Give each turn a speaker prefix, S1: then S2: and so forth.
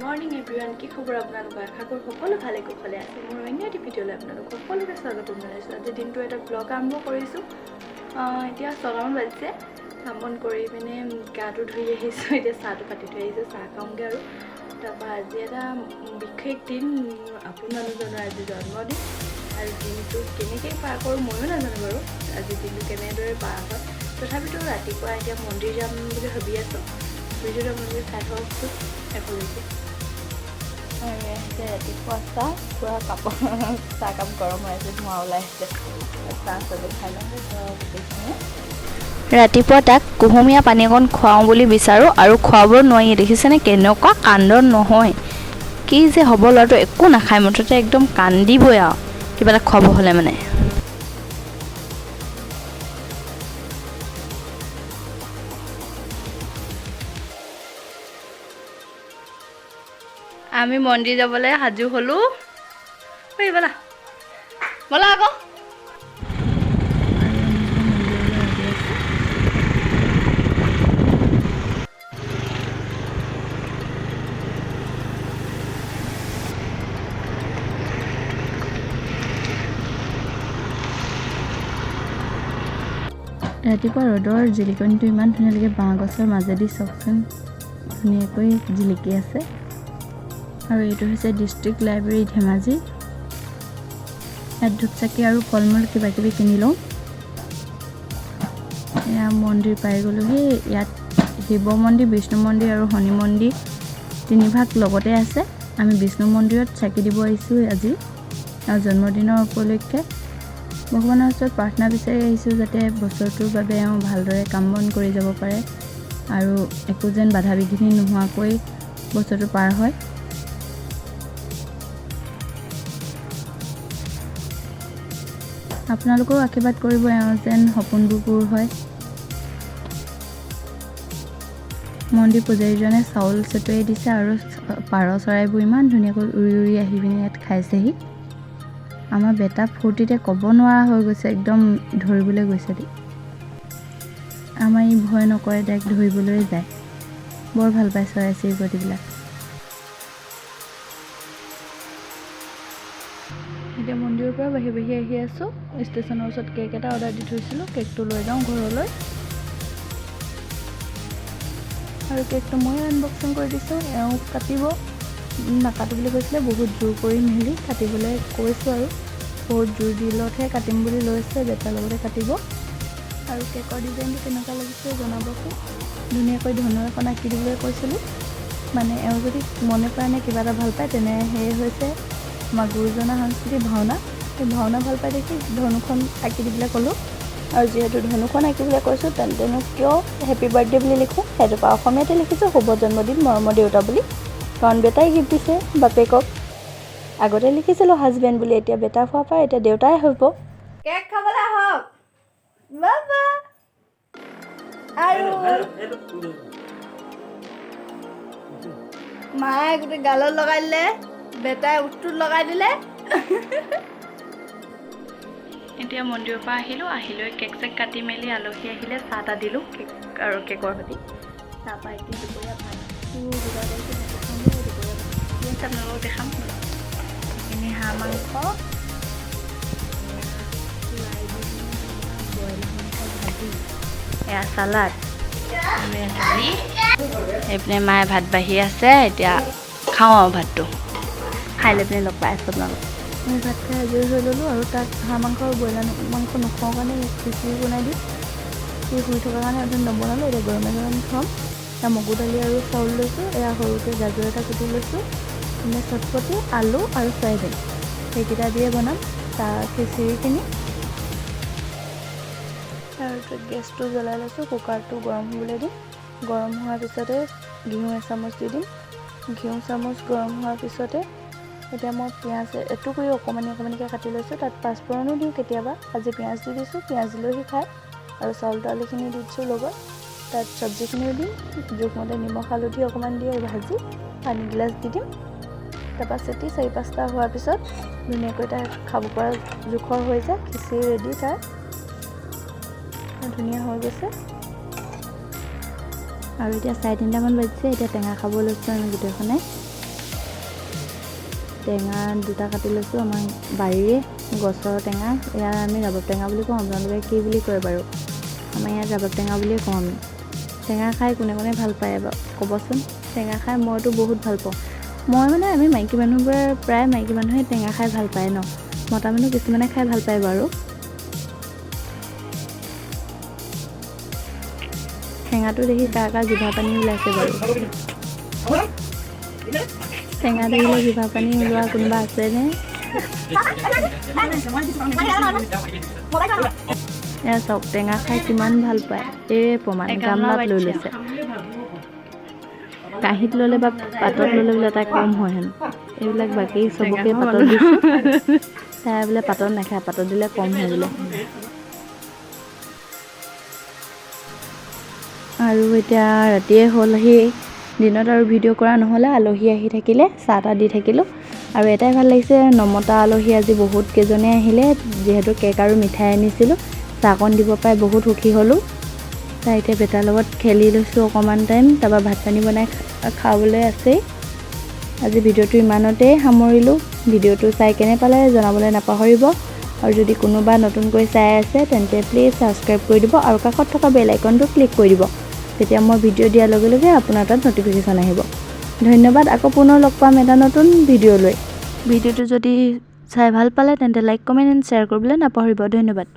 S1: Morning everyone, কি খবৰ আপোনালোকৰ? আশা কৰোঁ সকলো ভালে কুশলে আছে। মোৰ অন্য এটি ভিডিঅ'লৈ আপোনালোক সকলোকে স্বাগতম জনাইছোঁ। আজি দিনটো এটা ব্লগ আৰম্ভ কৰিছোঁ। এতিয়া 6টামান বাজিছে। কাম বন কৰি পিনে গাটো ধুই আহিছোঁ। এতিয়া চাহটো পাতি থৈ আহিছোঁ, চাহ খাওঁগৈ আৰু তাৰপৰা আজি এটা বিশেষ দিন, মোৰ আপোন মানুহজনৰ আজি জন্মদিন। আৰু দিনটো কেনেকৈ পাৰ কৰোঁ ময়ো নাজানো বাৰু, আজি দিনটো কেনেদৰে পাৰ হয়। তথাপিতো ৰাতিপুৱা এতিয়া মন্দিৰ যাম বুলি ভাবি আছোঁ। ভিডিঅ'টো আপোনালোকে চাই থাককচোন শেষলৈকে। আৰু এয়া হৈছে ৰাতিপুৱা চাহ। পূৰা কাপ চাহকাপ গৰম হৈ আছে, ধোঁৱা ওলাই আছে। চাহ চবে খাই লওঁ গোটেইখিনিয়ে। ৰাতিপুৱা তাক কুহুমীয়া পানী অকণ খুৱাওঁ বুলি বিচাৰোঁ আৰু খুৱাব নোৱাৰি। দেখিছেনে কেনেকুৱা কান্দন নহয়, কি যে হ'ব, ল'ৰাটো একো নাখায়, মুঠতে একদম কান্দিবই আৰু কিবা এটা খুৱাব হ'লে মানে। আমি মন্দিৰ যাবলৈ সাজু হ'লোঁ। ঐ ব'লা ব'লা আকৌ। আৰু আমি এতিয়া মন্দিৰলৈ আহি আছোঁ। ৰাতিপুৱা ৰ'দৰ জিলিকনিটো ইমান ধুনীয়া লাগে। বাঁহ গছৰ মাজেদি চাওকচোন, ধুনীয়াকৈ জিলিকি আছে। আৰু এইটো হৈছে ডিষ্ট্ৰিক্ট লাইব্ৰেৰী, ধেমাজি। ইয়াত ধূপ চাকি আৰু ফল মূল কিবা কিবি কিনি লওঁ। এয়া মন্দিৰ পাই গ'লোহি। ইয়াত শিৱ মন্দিৰ, বিষ্ণু মন্দিৰ আৰু শনি মন্দিৰ তিনিভাগ লগতে আছে। আমি বিষ্ণু মন্দিৰত চাকি দিব আহিছোঁ আজি আৰু জন্মদিনৰ উপলক্ষে ভগৱানৰ ওচৰত প্ৰাৰ্থনা বিচাৰি আহিছোঁ, যাতে বছৰটোৰ বাবে এওঁ ভালদৰে কাম বন কৰি যাব পাৰে আৰু একো যেন বাধা বিঘিনি নোহোৱাকৈ বছৰটো পাৰ হয়। আপোনালোকেও আশীৰ্বাদ কৰিব, এওঁ যেন সপোনবোৰ পূৰ হয়। মন্দিৰ পূজাৰীজনে চাউল ছটিয়াই দিছে আৰু পাৰ চৰাইবোৰ ইমান ধুনীয়াকৈ উৰি উৰি আহি পিনে ইয়াত খাইছেহি। আমাৰ বেটা ফূৰ্তিতে ক'ব নোৱাৰা হৈ গৈছে, একদম ধৰিবলৈ গৈছে দেই। আমাৰ ই ভয় নকৰে, ডাইৰেক্ট ধৰিবলৈ যায়। বৰ ভাল পায় চৰাই চিৰিকটিবিলাক। এতিয়া মন্দিৰৰ পৰা বাঢ়ি বাঢ়ি আহি আছোঁ। ষ্টেচনৰ ওচৰত কেক এটা অৰ্ডাৰ দি থৈছিলোঁ, কেকটো লৈ যাওঁ ঘৰলৈ। আৰু কেকটো ময়ে আনবক্সিং কৰি দিছোঁ, এওঁ কাটিব। নাকাটো বুলি কৈছিলে, বহুত জোৰ কৰি মেলি কাটিবলৈ কৈছোঁ আৰু বহুত জোৰ দিলতহে কাটিম বুলি লৈছে। বেটাৰ লগতে কাটিব। আৰু কেকৰ ডিজাইনটো কেনেকুৱা লাগিছে জনাবচোন। ধুনীয়াকৈ ধনু এখন আঁকি দিবলৈ কৈছিলোঁ। মানে এওঁ যদি মনে প্ৰাণে কিবা এটা ভাল পায়, তেনে সেয়ে হৈছে আমাৰ গুৰুজনাৰ সাংস্কৃতিক ভাওনা। সেই ভাওনা ভাল পাই দেখি ধনুখন আঁকি দিবলৈ ক'লোঁ। আৰু যিহেতু ধনুখন আঁকিবলৈ কৈছোঁ, তেন্তেনো কিয় হেপী বাৰ্থডে বুলি লিখোঁ? সেইটোৰ পৰা অসমীয়াতে লিখিছোঁ, শুভ জন্মদিন মৰমৰ দেউতা বুলি। কাৰণ বেটাই গিফ্ট দিছে বাপেকক। আগতে লিখিছিলোঁ হাজবেণ্ড বুলি, এতিয়া বেটা হোৱাৰ পৰা এতিয়া দেউতাই হ'ব। কেক খাবলৈ আহক বাবা। আৰু মায়ে গোটেই গালত লগাই দিলে, বেটাই ওঁঠটোত লগাই দিলে। এতিয়া মন্দিৰৰ পৰা আহিলোঁ। আহি লৈ কেক চেক কাটি মেলি আলহী আহিলে, চাহ তাহ দিলোঁ কেক আৰু কেকৰ সৈতে। তাৰপৰা এতিয়া দুপৰীয়া ভাতটো যোগাৰ কৰিছোঁ, ভাতটো খাওঁগৈ। দুপৰীয়া ভাত কি আছে আপোনালোকক দেখাম। এইখিনি হাঁহ মাংস, লাই দি ব্ৰইলাৰ মাংস ভাজি, এয়া চালাড, দালি। এইপিনে মায়ে ভাত বাঢ়ি আছে। এতিয়া খাওঁ আৰু ভাতটো খাই লৈ পিনে লগ পাই আছোঁ আপোনালোক। মই ভাত খাই আজৰি হৈ ল'লোঁ আৰু তাক হাঁহ মাংস আৰু ব্ৰইলাৰ মাংস নোখোৱাৰ কাৰণে খিচিৰি বনাই দিম। সি শুই থকাৰ কাৰণে অথনি নবনালোঁ, এতিয়া গৰমে গৰমে খাম। এয়া মগু দালি আৰু চাউল লৈছোঁ। এয়া সৰুকৈ গাজৰ এটা কুটি লৈছোঁ, মানে চটফটি, আলু আৰু চয়াবিন, সেইকেইটা দিয়ে বনাম তাৰ খিচিৰিখিনি। আৰু গেছটো জ্বলাই লৈছোঁ, কুকাৰটো গৰম হ'বলৈ দিম। গৰম হোৱাৰ পিছতে ঘিউ এচামুচ দি দিম। ঘিউ চামুচ গৰম হোৱাৰ পিছতে এতিয়া মই পিঁয়াজ এটুকুৰি অকণমানি অকণমানিকৈ কাটি লৈছোঁ। তাত পাঁচফোৰণো দিওঁ কেতিয়াবা, আজি পিঁয়াজ দি দিছোঁ, পিঁয়াজ দিলেও সি খায়। আৰু চাউল দালিখিনি দি দিছোঁ লগত, তাত চব্জিখিনিও দিম। জোখমতে নিমখ হালধি অকণমান দি ভাজি পানী গিলাচ দি দিম। তাৰপৰা চিটি 4-5টা হোৱাৰ পিছত ধুনীয়াকৈ তাই খাব পৰা জোখৰ হৈ যায়। খিচিৰি ৰেডি, তাৰ ধুনীয়া হৈ গৈছে। আৰু এতিয়া 3:30টামান বাজিছে। এতিয়া টেঙা খাব লৈছোঁ আমি গোটেইখনে। টেঙা দুটা কাটি লৈছোঁ, আমাৰ বাৰীৰে গছৰ টেঙা। এয়া আমি ৰাবাব টেঙা বুলি কওঁ, আপোনালোকে কি বুলি কয় বাৰু? আমাৰ ইয়াত ৰাবাব টেঙা বুলিয়ে কওঁ আমি। টেঙা খাই কোনে কোনে ভাল পায় বাৰু ক'বচোন? টেঙা খাই মইতো বহুত ভাল পাওঁ। মই মানে আমি মাইকী মানুহবোৰে, প্ৰায় মাইকী মানুহে টেঙা খাই ভাল পায় ন, মতা মানুহ কিছুমানে খাই ভাল পায় বাৰু। টেঙাটো দেখি কাৰ কাৰ জিভা পানী ওলাইছে বাৰু? টেঙা দেখিলে জিভা পানী ওলোৱা কোনোবা আছেনে? এয়া চাওক, টেঙা খাই কিমান ভাল পায় এই প্ৰমাণ গামলাত লৈ লৈছে। কাঁহীত ল'লে বা পাতত ল'লে বোলে তাই কম হয় হেনো। এইবিলাক বাকী চবকে পাতত দিছোঁ, তাই বোলে পাতত নাখায়, পাতত দিলে কম হয় বোলে। আৰু এতিয়া ৰাতিয়ে হ'লহি, দিনত আৰু ভিডিঅ' কৰা নহ'লে, আলহী আহি থাকিলে, চাহ তাহ দি থাকিলোঁ। আৰু এটাই ভাল লাগিছে, নমতা আলহী আজি বহুত কেইজনে আহিলে, যিহেতু কেক আৰু মিঠাই আনিছিলোঁ, চাহকণ দিব পাই বহুত সুখী হ'লোঁ। তাই এতিয়া বেটাৰ লগত খেলি লৈছোঁ অকণমান টাইম, তাৰপৰা ভাত পানী বনাই খাবলৈ আছেই। আজি ভিডিঅ'টো ইমানতেই সামৰিলোঁ। ভিডিঅ'টো চাই কেনে পালে জনাবলৈ নাপাহৰিব। আৰু যদি কোনোবা নতুনকৈ চাই আছে তেন্তে প্লিজ ছাবস্ক্ৰাইব কৰি দিব আৰু কাষত থকা বেল আইকনটো ক্লিক কৰি দিব, তেতিয়া মই ভিডিঅ' দিয়াৰ লগে লগে আপোনাৰ তাত ন'টিফিকেশ্যন আহিব। ধন্যবাদ, আকৌ পুনৰ লগ পাম এটা নতুন ভিডিঅ' লৈ। ভিডিঅ'টো যদি চাই ভাল পালে তেন্তে লাইক, কমেণ্ট এণ্ড শ্বেয়াৰ কৰিবলৈ নাপাহৰিব। ধন্যবাদ।